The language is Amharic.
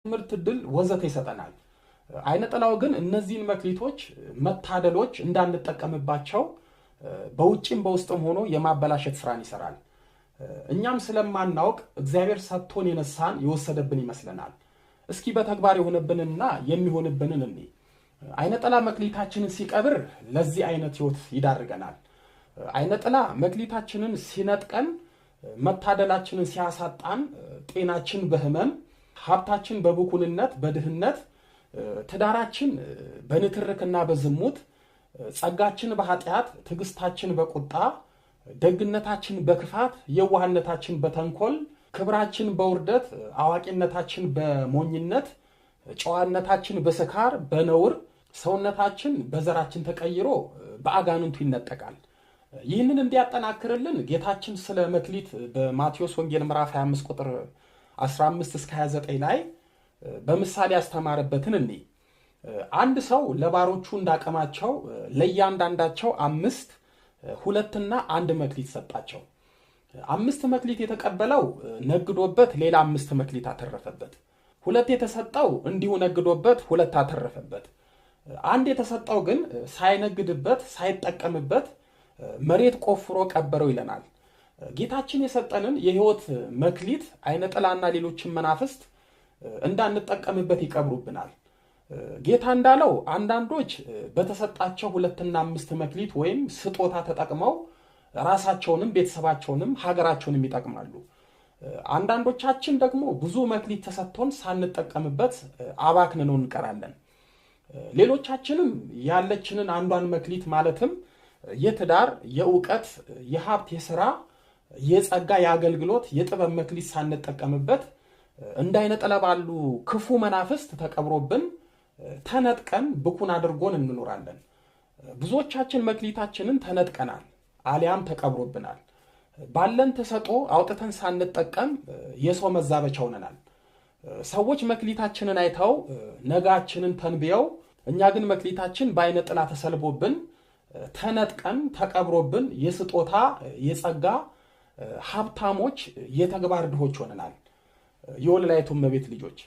የትምህርት ዕድል ወዘተ ይሰጠናል። አይነ ጥላው ግን እነዚህን መክሊቶች፣ መታደሎች እንዳንጠቀምባቸው በውጭም በውስጥም ሆኖ የማበላሸት ስራን ይሰራል። እኛም ስለማናውቅ እግዚአብሔር ሰጥቶን የነሳን የወሰደብን ይመስለናል። እስኪ በተግባር የሆነብንና የሚሆንብንን እኔ። አይነ ጥላ መክሊታችንን ሲቀብር ለዚህ አይነት ህይወት ይዳርገናል። አይነ ጥላ መክሊታችንን ሲነጥቀን፣ መታደላችንን ሲያሳጣን፣ ጤናችን በህመም፣ ሀብታችን በብኩንነት በድህነት፣ ትዳራችን በንትርክና በዝሙት፣ ጸጋችን በኃጢአት፣ ትዕግስታችን በቁጣ፣ ደግነታችን በክፋት፣ የዋህነታችን በተንኮል፣ ክብራችን በውርደት፣ አዋቂነታችን በሞኝነት፣ ጨዋነታችን በስካር በነውር፣ ሰውነታችን በዘራችን ተቀይሮ በአጋንንቱ ይነጠቃል። ይህንን እንዲያጠናክርልን ጌታችን ስለ መክሊት በማቴዎስ ወንጌል ምዕራፍ 25 ቁጥር 15 እስከ 29 ላይ በምሳሌ ያስተማረበትን እኒ። አንድ ሰው ለባሮቹ እንዳቀማቸው ለእያንዳንዳቸው 5፣ 2ና 1 መክሊት ሰጣቸው። 5 መክሊት የተቀበለው ነግዶበት ሌላ 5 መክሊት አተረፈበት። 2 የተሰጠው እንዲሁ ነግዶበት 2 አተረፈበት። 1 የተሰጠው ግን ሳይነግድበት ሳይጠቀምበት መሬት ቆፍሮ ቀበረው ይለናል። ጌታችን የሰጠንን የህይወት መክሊት አይነ ጥላና ሌሎችን መናፍስት እንዳንጠቀምበት ይቀብሩብናል። ጌታ እንዳለው አንዳንዶች በተሰጣቸው 2ና 5 መክሊት ወይም ስጦታ ተጠቅመው ራሳቸውንም ቤተሰባቸውንም ሀገራቸውንም ይጠቅማሉ። አንዳንዶቻችን ደግሞ ብዙ መክሊት ተሰጥቶን ሳንጠቀምበት አባክነነው እንቀራለን። ሌሎቻችንም ያለችንን አንዷን መክሊት ማለትም የትዳር፣ የእውቀት፣ የሀብት፣ የስራ፣ የጸጋ፣ የአገልግሎት፣ የጥበብ መክሊት ሳንጠቀምበት እንደ አይነ ጥላ ባሉ ክፉ መናፍስት ተቀብሮብን ተነጥቀን ብኩን አድርጎን እንኖራለን። ብዙዎቻችን መክሊታችንን ተነጥቀናል አሊያም ተቀብሮብናል። ባለን ተሰጥኦ አውጥተን ሳንጠቀም የሰው መዛበቻ ሆነናል። ሰዎች መክሊታችንን አይተው ነጋችንን ተንብየው፣ እኛ ግን መክሊታችን በአይነ ጥላ ተሰልቦብን ተነጥቀን ተቀብሮብን የስጦታ የጸጋ ሀብታሞች የተግባር ድሆች ሆነናል። የወለላይቱ እመቤት ልጆች